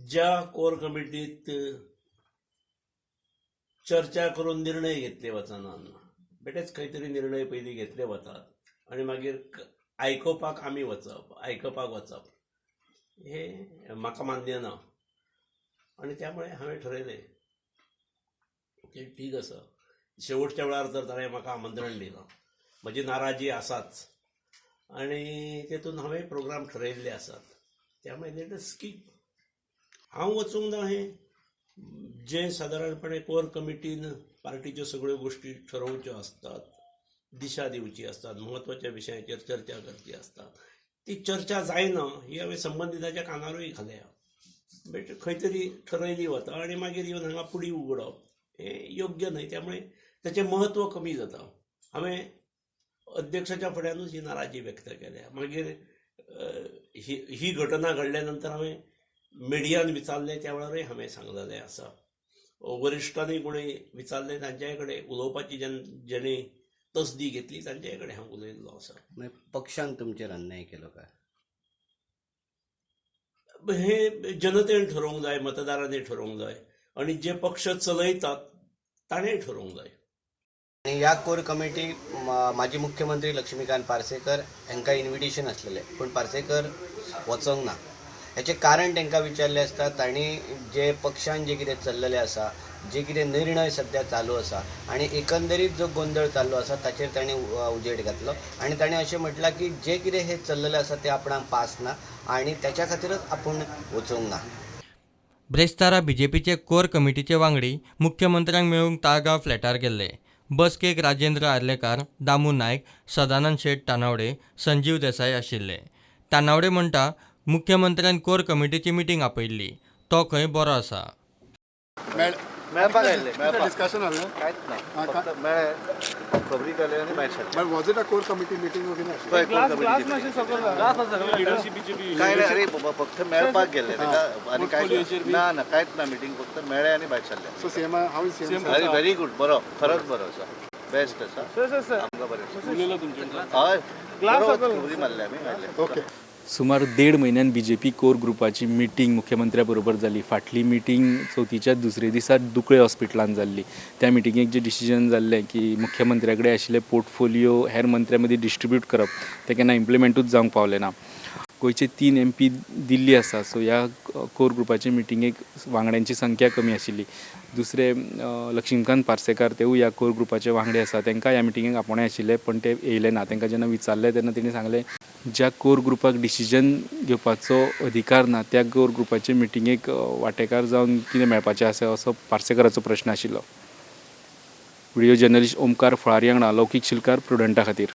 ज्या कोर कमिटीत चर्चा करून निर्णय घेतले वचनात, बेठेच खंय तरी निर्णय पयलीं घेतले वतात आनी मागीर आयकुपाक आमी वचप, आयकुपाक वचप हें म्हाका मान्य ना. आनी त्यामुळे हांवें ठरयलें की ठीक आसा. शेवटच्या वेळार तर ताणें म्हाका आमंत्रण दिलां, म्हजी नाराजी आसाच आनी तेतून हांवें प्रोग्राम ठरयल्ले आसात, त्यामुळे let us skip. हांव वचूंक ना हें जें सादारणपणे कोर कमिटीन पार्टीच्यो सगळ्यो गोश्टी ठरोवच्यो आसतात, दिशा दिवची आसतात, म्हत्वाच्या विशयाचेर चर्चा करची आसतात, ती चर्चा जायना ही हांवें संबंदिताच्या कानारूय घाल्या. बट खंय तरी ठरयली वता आनी मागीर येवन हांगा पुडी उगडप हें योग्य न्हय, त्यामुळे ताचें म्हत्व कमी जाता. हांवें अध्यक्षाच्या फुड्यानूच ही नाराजी व्यक्त केल्या. मागीर ही घटना घडल्या नंतर हांवें मिडियान विचारलें, त्या वेळारूय हांवें सांगलेलें आसा. वरिश्ठांनी कोणी विचारलें तांच्याय कडेन उलोवपाची जेणे तसदी घेतली तांच्याय कडेन हांव उलयल्लो आसा. पक्षान तुमचेर अन्याय केलो काय? हे जनतेन ठरोवंक जाय, मतदारांनी ठरोवंक जाय आनी जे पक्ष चलयतात ताणें ठरोवंक जाय. आनी ह्या कोर कमिटी माजी मुख्यमंत्री लक्ष्मीकांत पार्सेकर हांकां इन्विटेशन आसलेलें, पूण पार्सेकर वचोंक ना. हेचें कारण तांकां विचारलें आसता तांणी जे पक्षान जे कितें चल्लेलें आसा, जे कितें निर्णय सद्या चालू आसा आनी एकंदरीत जो गोंदळ चालू आसा ताचेर तांणी उजेड घातलो आनी ताणें अशें म्हटलां की जे कितें हें चल्लेलें आसा तें आपणाक पास ना आनी त्याच्या खातीरच आपूण वचूंक ना. ब्रेस्तारा बीजेपीचे कोर कमिटीचे वांगडी मुख्यमंत्र्यांक मेळूंक ताळगांव फ्लॅटार गेल्ले. बसकेक राजेंद्र आर्लेकार, दामू नायक, सदानंद शेट तानावडे, संजीव देसाय आशिल्ले. तानावडे म्हणटा मुख्यमंत्र्यान कोर कमिटीची मिटींग आपयल्ली, तो खंय बरो आसा. मेळपाक आयिल्ले, मेळपाक. डिस्कशन आसलें? कांयच ना, फक्त मेळ्ळे, खबरी जाले आनी भायर सरले. But was it a core committee meeting वगैरे आशिल्लें? हय, कोर कमिटीची. काय नाही, अरे बाबा, फक्त मेळपाक गेल्ले ताका आनी काय ना, ना कांयच ना मिटींग, फक्त मेळ्ळे आनी भायर सरले. So same, how is same? अरे व्हेरी गुड, बरो, खरोच बरो आसा, बेस्ट आसा, आमकां बरें. हय, बरो खबरी मारले आमी आयले. ओके. सुमार 1.5 म्हयन्यान बीजेपी कोर ग्रुपाची मिटींग मुख्यमंत्र्या बरोबर जाली. फाटली मिटींग चवथीच्या दुसरे दिसा दुकळे हॉस्पिटलान जाल्ली. त्या मिटिंगेक जे डिसिजन जाल्लें की मुख्यमंत्र्या कडेन आशिल्ले पोर्टफोलियो हेर मंत्र्यां मदीं डिस्ट्रिब्यूट करप, तें केन्ना इम्प्लिमेंटूच जावंक पावलें ना. गोंयचे 3 MP दिल्ली आसा, सो ह्या कोर ग्रुपाचे मिटिंगेक वांगड्यांची संख्या कमी आशिल्ली. दुसरे लक्ष्मीकांत पार्सेकार तेवूय ह्या कोर ग्रुपाचे वांगडी आसा, तांकां ह्या मिटिंगेक आपोवणें आशिल्लें पण ते येयले ना. तांकां जेन्ना विचारलें तेन्ना तेणी सांगलें ज्या कोर ग्रुपाक डिसिजन घेवपाचो अधिकार ना त्या कोर ग्रुपाचे मिटिंगेक वांटेकार जावन कितें मेळपाचें आसा असो पार्सेकाराचो प्रश्न आशिल्लो. व्हिडियो जर्नलिस्ट ओमकार फळारी वांगडा लौकीक शिलकार, प्रुडंटा खातीर.